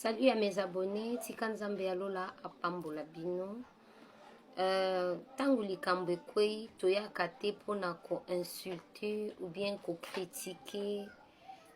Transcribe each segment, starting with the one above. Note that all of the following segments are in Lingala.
Salut à mes abonnés, tika Nzambe ya lola apambola bino. Euh, tango likambo ekwei toyaka te mpona ko-insulte ou bien ko-critiquer,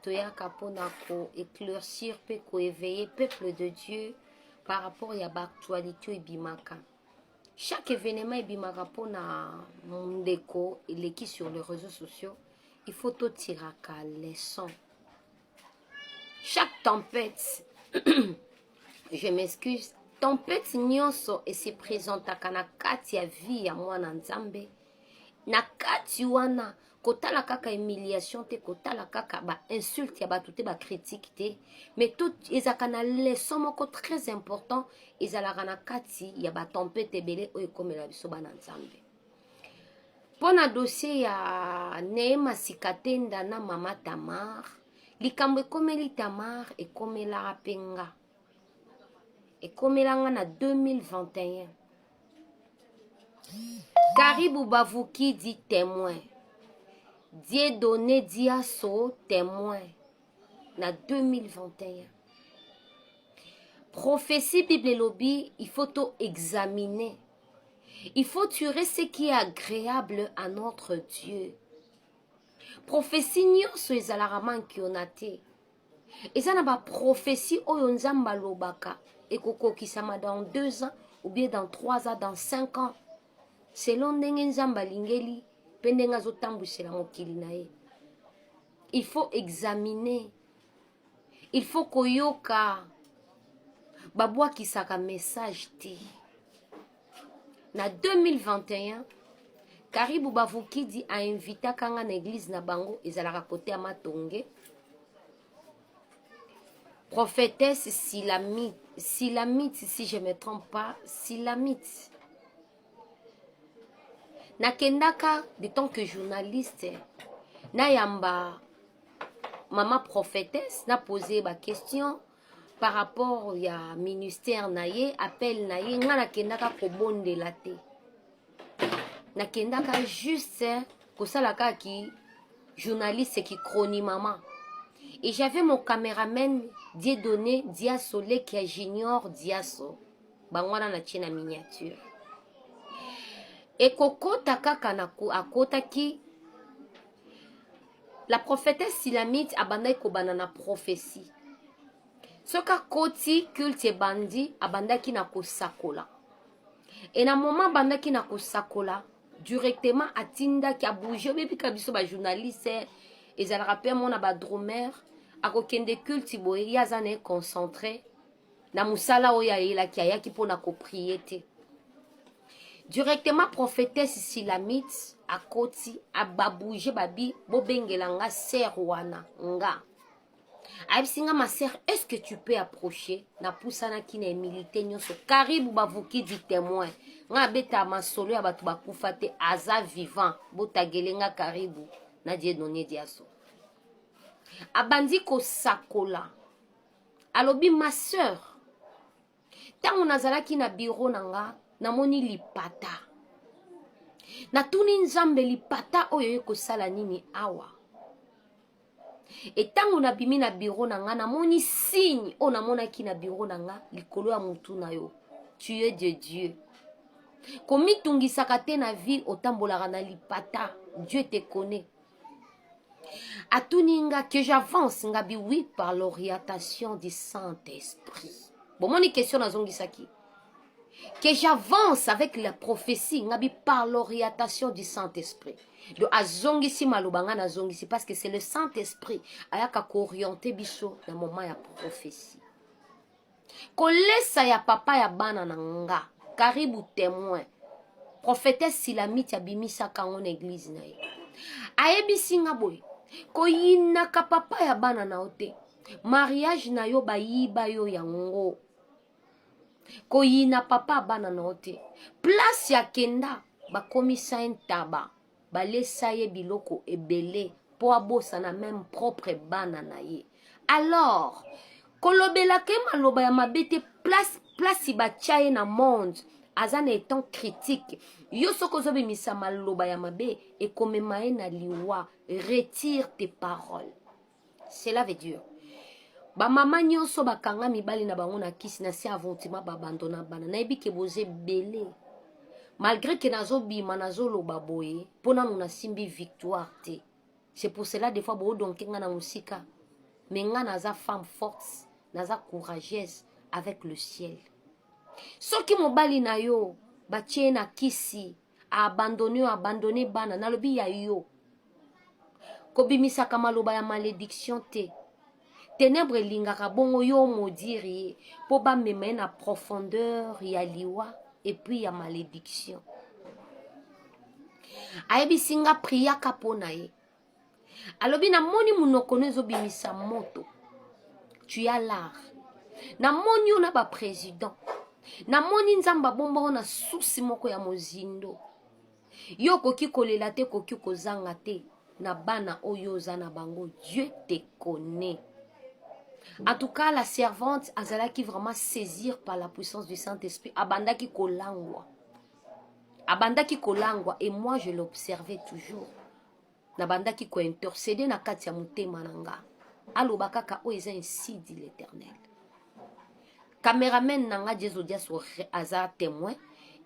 toyaka mpona ko-éclaircir mpe ko-éveiller peuple de Dieu par rapport ya baactualité oyo ebimaka. Chaque événement ebimaka mpona ndeko eleki sur les réseaux sociaux, il faut totiraka leçon. Chaque tempête, je m'excuse, tempête nyonso ese présentaka na kati ya vie ya mwana Nzambe. Na kati wana kotala kaka humiliation te, kotala kaka ba insulte ya bato te, ba critique te, mais tout ezalaka na leçon moko très important, ezalaka na kati ya ba tempête ebele oyo ekomela biso bana Nzambe. Mpo na dossier ya Neema Sikatenda na mama Tamar, likambo ekomeli Tamar ekomelaka mpe nga, ekomela nga na 2021. Karibu Bavukidi témoin, Dieudonné Diaso témoin na 2021. Prophétie Bible elobi, il faut to examiner. Il faut tirer ce qui est agréable à notre Dieu. Prophétie nyonso ezalaka mankiona te. Eza na ba prophétie oyo Nzambe alobaka ekokokisama dans 2 ans ou bien dans 3 ans, dans 5 ans. Selon ndenge Nzambe alingeli pe ndenge azotambwisela mokili na ye. Il faut examiner. Il faut koyoka. Babwakisaka message te. Na 2021, Karibu Bavukidi a invitaka nga na église na bango ezalaka kote ya Matonge. Prophétesse Silamite, Silamite si je me trompe pas, Silamite. Nakendaka de tant que journaliste nayamba mama prophétesse, na poser ba question par rapport ya ministère na ye, appel na ye. Nga nakendaka kobondela te, nakendaka juste kosala kaka ki journaliste ki chroni mama. Et j'avais mon caméraman Dieudonné Diaso, leki ya Junior Diaso, bango wana na tie na miniature. Ekokota kaka na akotaki la prophétesse Silamite abandaki kobanda na prophétie. Soki akoti culte ebandi, abandaki na kosakola. Et na moment abandaki na kosakola, directement atindaki abouge. Oyebika biso ba journaliste ezalaka pe mona ba drummer akokende culte boye, ye aza na ye concentré na mosala oyo ayelaki, ayaki mpona koprier te. Directement prophétesse Silamite akoti, ababouge, babi bobengela nga sœur wana. Nga ayebisi nga, ma sœur, est-ce que tu peux approcher? Napusanaki na humilité nyonso. Karibu Bavukidi témoin, nga abeta masolo ya bato bakufa te, aza vivant. Botagele nga Karibu na Dieudonné Diaso. Abandi kosakola, alobi, ma sœur, ntango nazalaki na bureau na nga, namoni lipata. Natuni Nzambe, lipata oyo ekosala nini awa? Etango nabimi na bureau na nga, namoni signe oyo namonaki na bureau na nga likolo ya mutu na yo. Tu es de Dieu, komitungisaka te na vie, otambolaka na lipata, Dieu te connaît. Atuni nga que j'avance, nga bi oui, par l'orientation du Saint-Esprit. Bomoni question nazongisaki, que j'avance avec la prophétie, nga bi par l'orientation du Saint-Esprit. Donc azongisi maloba, nga nazongisi, parce que c'est le Saint-Esprit ayaka koorienter biso na moment ya prophétie. Kolesa ya papa ya bana na nga, Karibu témoin, prophétesse Silamite abimisaka yango na église na ye. Ayebisi nga boye, koyinaka papa ya bana na yo te, mariage na yo bayiba yo yango, koyina papa ya bana na yo te. Place ya kenda bakomisa ye ntaba, balesa ye biloko ebele mpo abosana même propre bana na ye. Alors kolobelaka ye maloba ya mabe te. Place batia ye na monde, aza na état critique. Yo soki ozobimisa maloba ya mabe, ekomema ye na liwa. Retire tes paroles. Cela veut dire, Bamama nyonso bakanga mibali na bango na kisi na se avortement, babandona bana. Nayebi ke boza ebele, malgré ke nazobima, nazoloba boye mpo nanu nasimbi victoire te. C'est pour cela des fois boodonke nga na mosika, mais nga naza femme forte, naza courageuse avec le ciel. Soki mobali na yo batie na kisi, aabandonner yo, abandonner bana, nalobi ya yo, kobimisaka maloba ya malédiction te. Ténèbre elingaka bongo yo maudire ye mpo bamema ye na profondeur ya liwa et puis ya malédiction. Ayebisi nga, priaka mpo na ye. Alobi, namoni monoko no ezobimisa moto, tu as l'art. Namoni yo na baprésident, namoni Nzambe abombako na susi moko ya mozindo. Yo okoki kolela te, okoki kozanga te na bana oyo oza na bango. Dieu te connaît. En tout cas, la servante azalaki vraiment saisir par la puissance du Saint-Esprit. Abandaki kolangwa, abandaki kolangwa, et moi je l'observais toujours. Nabandaki kointercéder na kati ya motema na nga, aloba kaka oyo eza ainsi dit l'Éternel. Cameraman na nga Jezo Diaso aza témoin.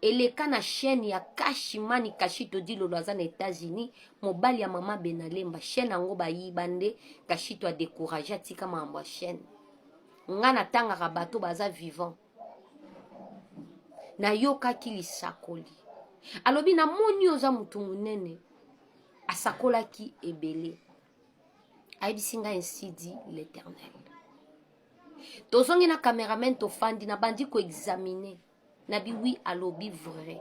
Eleka na chaîne ya Kashimani Kashito Dilolo, aza na États-Unis, mobali ya mama Benalemba. Chaîne yango bayiba nde Kashito adécourage, atika makambo ya chaîne. Nga natangaka bato baza vivant. Nayokaki lisakoli, alobi, namoni oza motu monene. Asakolaki ebele, ayebisi ngai ainsi dit l'Éternel. Tozongi na cameraman, tofandi, nabandi koexaminer nabi oui, alobi vrai.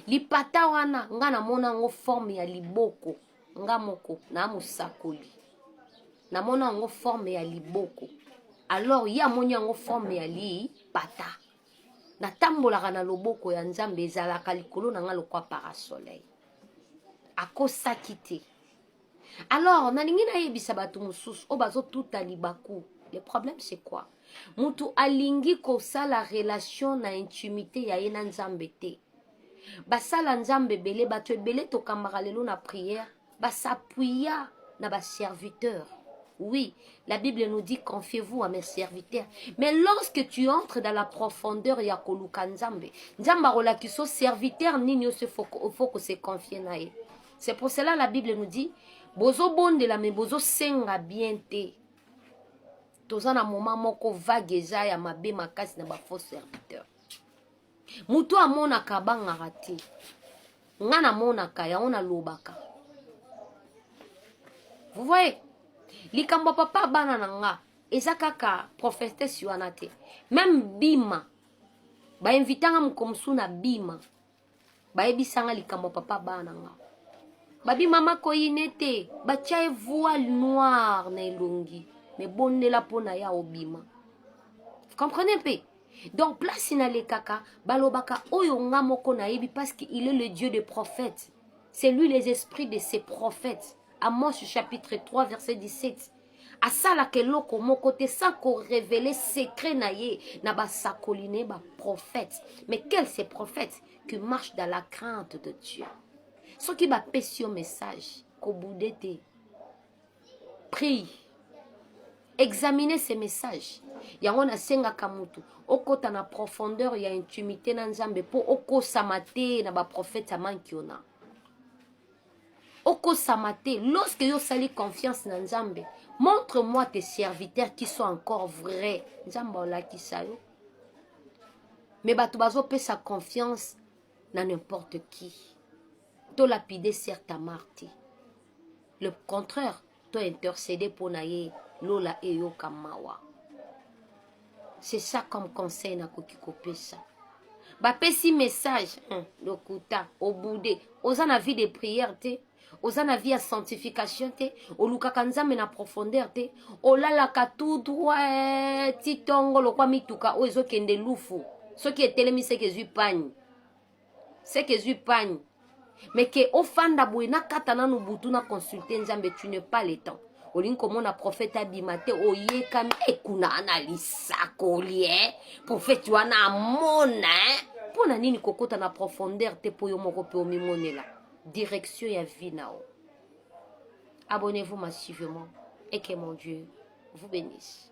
Lipata wana, nga namona yango forme ya liboko. Nga moko na mosakoli, namona yango forme ya liboko. Alors ye amoni yango forme ya lipata. Natambolaka na loboko ya Nzambe, ezalaka likolo na nga lokwa parasoleil. Akosaki te. Alors nalingi nayebisa bato mosusu oyo bazotuta libaku. Le problème, c'est quoi? Mutu alingi kosala relation na intimité ya ye na Nzambe te. Basala Nzambe ebele, bato ebele tokambaka lelo na prière, bas'appuya na baserviteur. Oui, la Bible nous dit: confiez-vous à mes serviteurs. Mais lorsque tu entres dans la profondeur ya koluka Nzambe, Nzambe akolakisa serviteur nini oyo faut ko se confier na ye. C'est pour cela la Bible nous dit: bozobondela mais bozosenga bien te. Toza na moment moko vague, eza ya mabe makasi na bafaux serviteur. Motu amonaka, abangaka te. Nga namonaka yango, nalobaka. Vous voyez, likambo ya papa bana na nga eza kaka prophétesse wana te. Même bima bainvitanga moko mosusu na bima, bayebisanga likambo ya papa bana na nga. Babi, mama, koyine te, batia ye voile noire na elongi, me bondela mpo na ya obima. Vous comprenez mpe? Donc place nalekaka, balobaka oyo nga moko nayebi, parce qu'il est le Dieu des prophètes. C'est lui les esprits de ses prophètes. Amos chapitre 3 verset 17: asalaka eloko moko te sans korévéler secret na ye na basakoli na ye baprophète. Mais quel ces prophètes qui marchent dans la crainte de Dieu? Soki bapesi yo message, kobouder te. Prie, examiner ces messages. Yango nasengaka mutu okɔta na profondeur ya intimité na Nzambe mpo okosama te na baprophète ya mankiona, okosama te. Lorsque yo osali confiance na Nzambe, montre-moi tes serviteurs qui sont encore vrais, Nzambe olakisa yo. Mais bato bazopesa confiance na n'importe qui. Tolapider sœur Tamar te, le contraire, to intercéder mpo na ye, lola eyoka mawa. C'est ça comme conseil nakoki kopesa. Bapesi message, lokuta, obouder. Oza na vie de prière te, oza na vie ya sanctification te, olukaka Nzambe na profondeur te, olalaka tout droit ti ntongo lokwa mituka oyo ezokende lufu. Soki etelemi, seke ezwi panne, seke ezwi panne. Mais ke ofanda boye, nakata nanu butu na consulte Nzambe, tu n'es pas le temps. Olingi komona prophète abima te, oyekami ekuna na lisakoli e prophète wana amona. Mpo na nini kokota na profondeur te mpo yo moko mpe omimonela direction ya vie na yo? Abonnez-vous massivement et que mon Dieu vous bénisse.